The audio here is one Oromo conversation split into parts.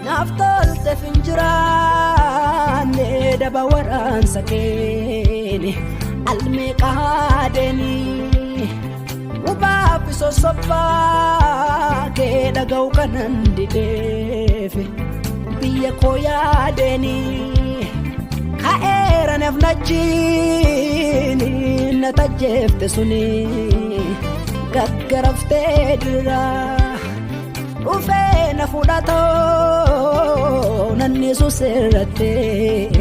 Naaf tolte finjiraanne daba waraansa keeni almeeqaadeeni Ubaaf sossobbaa kee dhaga'u kanan dideefe biyya koo yaadeeni ka'eera naaf nachiin na tajjeefte suni gaggaraftee dirraa. Dhufee na fudhatoo nanni susirratti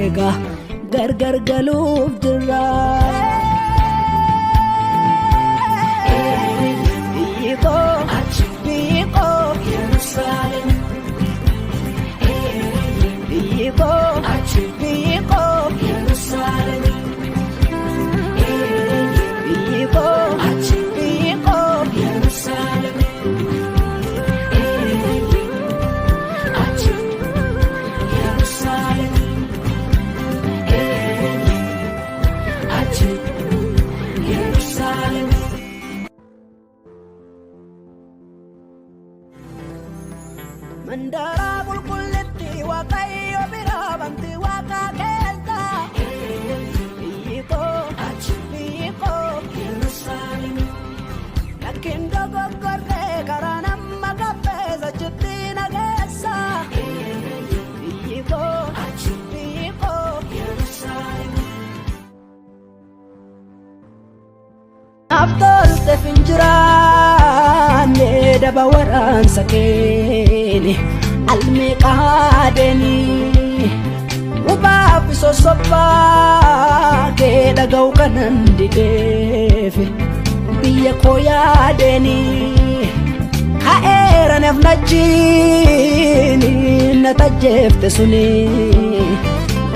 egaa gargar galuuf jirra. Biyyi koo biyyi koo Yerusaalem. Biyyi koo biyyi koo Yerusaalem. Biyyi koo biyyi koo Yerusaalem. Mandara qulqullitti Waaqayyo biraa banti waaqa keessa. Biyyi koo biyyi koo Yerusaalem. Lakkiin dogoggorree karaa nama qabeessa achitti na geessa. Biyyi koo biyyi koo Yerusaalem. Naaf tolte finjiraanne daba waraansa keeni almeeqaadeeni Ubaaf sossobbaa kee dhaga'u kanan dideefe biyya koo yaadeeni ka'eera naaf nachiin na tajjeefte suni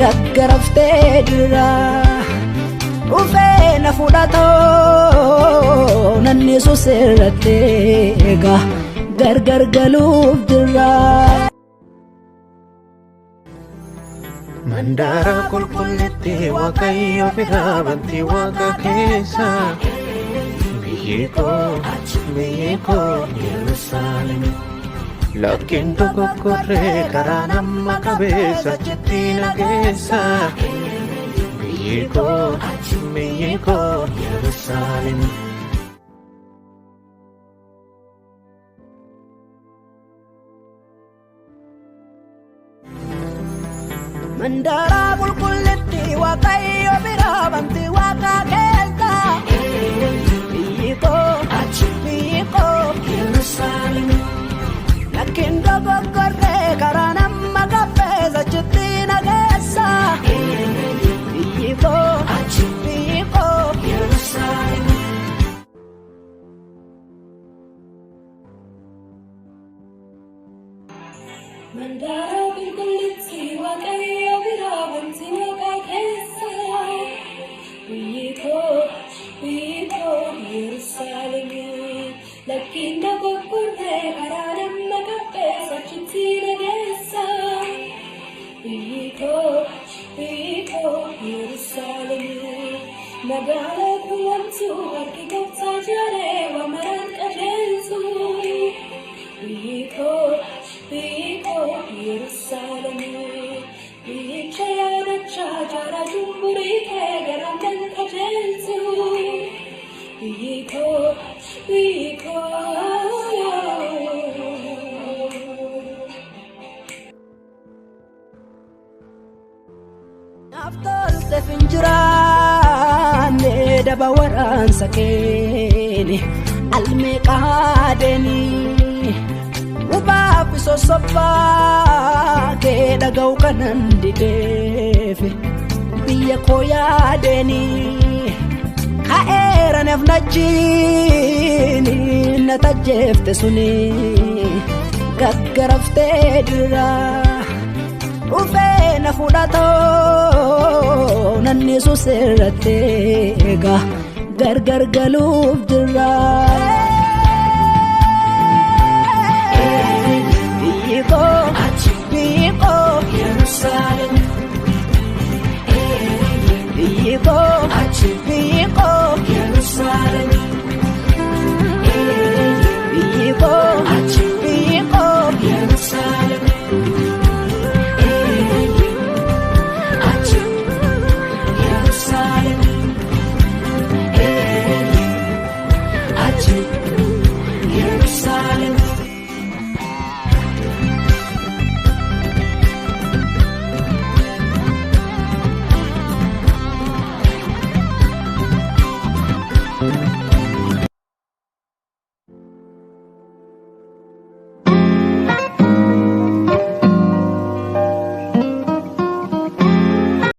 gaggaraftee dirraa. Dhufee na fudhatoo nanni susirratti egaa gargar galuuf jirra. Mandara qulqullitti Waaqayyo biraa banti waaqa keessa. Biyyi koo biyyi koo Yerusaalem. Lakkiin dogoggorree karaa nama qabeessa achitti na geessa. Biyyi koo biyyi koo Yerusaalem. Mandara qulqullitti Waaqayyo biraa banti waaqa keessa. Biyyi koo biyyi koo Yerusaalem. Lakkiin dogoggorree karaa nama qabeessa achitti na geessa. Biyyi koo biyyi koo Yerusaalem. Mandara qulqullitti Waaqayyo biraa banti waaqa keessa. Biyyi koo Yerusaalem. Lakkiin dogoggorree karaa nama qabeessa achitti na geessa. Biyyi koo Yerusaalem. Magaalaa kuulamtuu harki gooftaa jaalee waa maraan qajeeltu. Biyyi koo Yerusaalem. Biyyicha yaadachaa jaaraa jumburii kee garaan nan qajeeltu. Biyyi koo biyyi koo. Naaf tolte finjiraanne daba waraansa keeni almeeqaadeeni Ubaaf sossobbaa kee dhaga'u kanan dideefe biyya koo yaadeeni ka'eera naaf nachiin na tajjeefte suni gaggaraftee dirraa. Dhufee na fudhatoo nanni susirratti egaa Gargar galuuf jirra. Biyyi koo.